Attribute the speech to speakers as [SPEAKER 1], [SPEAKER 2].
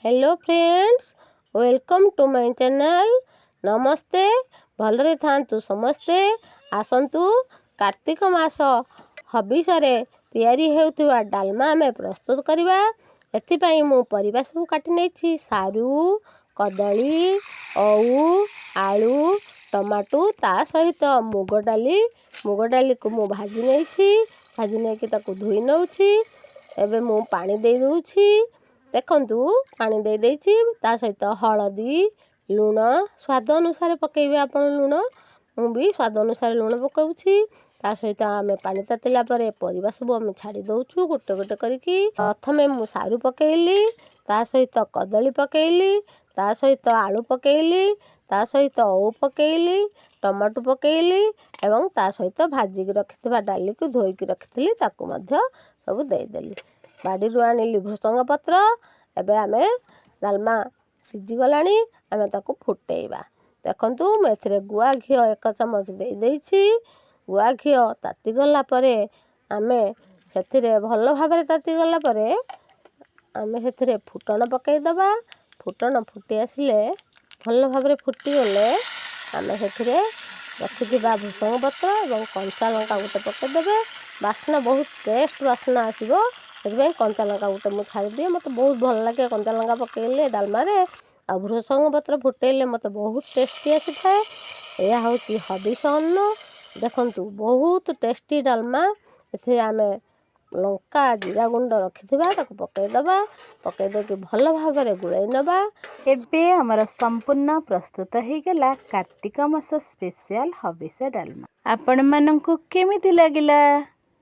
[SPEAKER 1] Hello friends, welcome to my channel. ନମସ୍ତେ, ଭଲରେ ଥାଆନ୍ତୁ ସମସ୍ତେ। ଆସନ୍ତୁ, କାର୍ତ୍ତିକ ମାସ ହବିଷରେ ତିଆରି ହେଉଥିବା ଡାଲମା ଆମେ ପ୍ରସ୍ତୁତ କରିବା। ଏଥିପାଇଁ ମୁଁ ପରିବା ସବୁ କାଟି ନେଇଛି: ସାରୁ, କଦଳୀ, ଓଉ, ଆଳୁ, ଟମାଟୋ, ତା ସହିତ ମୁଗ ଡାଲି। ମୁଗ ଡାଲିକୁ ମୁଁ ଭାଜି ନେଇଛି। ଭାଜି ନେଇକି ତାକୁ ଧୋଇ ନେଉଛି। ଏବେ ମୁଁ ପାଣି ଦେଇ ଦେଉଛି। ଦେଖନ୍ତୁ, ପାଣି ଦେଇ ଦେଇଛି। ତା ସହିତ ହଳଦୀ, ଲୁଣ ସ୍ୱାଦ ଅନୁସାରେ ପକାଇବେ ଆପଣ ଲୁଣ। ମୁଁ ବି ସ୍ୱାଦ ଅନୁସାରେ ଲୁଣ ପକାଉଛି। ତା ସହିତ ଆମେ ପାଣି ତାତିଲା ପରେ ପରିବା ସବୁ ଆମେ ଛାଡ଼ି ଦେଉଛୁ ଗୋଟେ ଗୋଟେ କରିକି। ପ୍ରଥମେ ମୁଁ ସାରୁ ପକାଇଲି, ତା ସହିତ କଦଳୀ ପକାଇଲି, ତା ସହିତ ଆଳୁ ପକାଇଲି, ତା ସହିତ ଓଉ ପକାଇଲି, ଟମାଟୋ ପକାଇଲି ଏବଂ ତା ସହିତ ଭାଜିକି ରଖିଥିବା ଡାଲିକୁ ଧୋଇକି ରଖିଥିଲି, ତାକୁ ମଧ୍ୟ ସବୁ ଦେଇଦେଲି। ବାଡ଼ିରୁ ଆଣିଲି ଭୃସଙ୍ଗ ପତ୍ର। ଏବେ ଆମେ ଡାଲମା ସିଝିଗଲାଣି, ଆମେ ତାକୁ ଫୁଟେଇବା। ଦେଖନ୍ତୁ, ମୁଁ ଏଥିରେ ଗୁଆ ଘିଅ 1 ଚାମଚ ଦେଇଦେଇଛି। ଗୁଆ ଘିଅ ତାତିଗଲା ପରେ ଆମେ ସେଥିରେ, ଭଲ ଭାବରେ ତାତିଗଲା ପରେ ଆମେ ସେଥିରେ ଫୁଟଣ ପକାଇଦେବା। ଫୁଟଣ ଫୁଟି ଆସିଲେ, ଭଲ ଭାବରେ ଫୁଟିଗଲେ ଆମେ ସେଥିରେ ରଖିଥିବା ଭୃସଙ୍ଗ ପତ୍ର ଏବଂ କଞ୍ଚା ଲଙ୍କା ଗୋଟେ ପକାଇଦେବେ। ବାସ୍ନା, ବହୁତ ଟେଷ୍ଟ ବାସ୍ନା ଆସିବ। ସେଥିପାଇଁ କଞ୍ଚା ଲଙ୍କା ଗୋଟେ ମୁଁ ଛାଡ଼ିଦିଏ। ମୋତେ ବହୁତ ଭଲ ଲାଗେ କଞ୍ଚା ଲଙ୍କା ପକାଇଲେ ଡାଲମାରେ, ଆଉ ଭୃସଙ୍ଗ ପତ୍ର ଫୁଟେଇଲେ ମୋତେ ବହୁତ ଟେଷ୍ଟି ଆସିଥାଏ। ଏହା ହେଉଛି ହବିଷ ଅନ୍ନ। ଦେଖନ୍ତୁ, ବହୁତ ଟେଷ୍ଟି ଡାଲମା। ଏଥିରେ ଆମେ ଲଙ୍କା ଜିରା ଗୁଣ୍ଡ ରଖିଥିବା, ତାକୁ ପକାଇଦେବା। ପକାଇ ଦେଇକି ଭଲ ଭାବରେ ଗୋଳେଇ ନେବା।
[SPEAKER 2] ଏବେ ଆମର ସମ୍ପୂର୍ଣ୍ଣ ପ୍ରସ୍ତୁତ ହେଇଗଲା କାର୍ତ୍ତିକ ମାସ ସ୍ପେଶିଆଲ ହବିଷ ଡାଲମା। ଆପଣମାନଙ୍କୁ କେମିତି ଲାଗିଲା?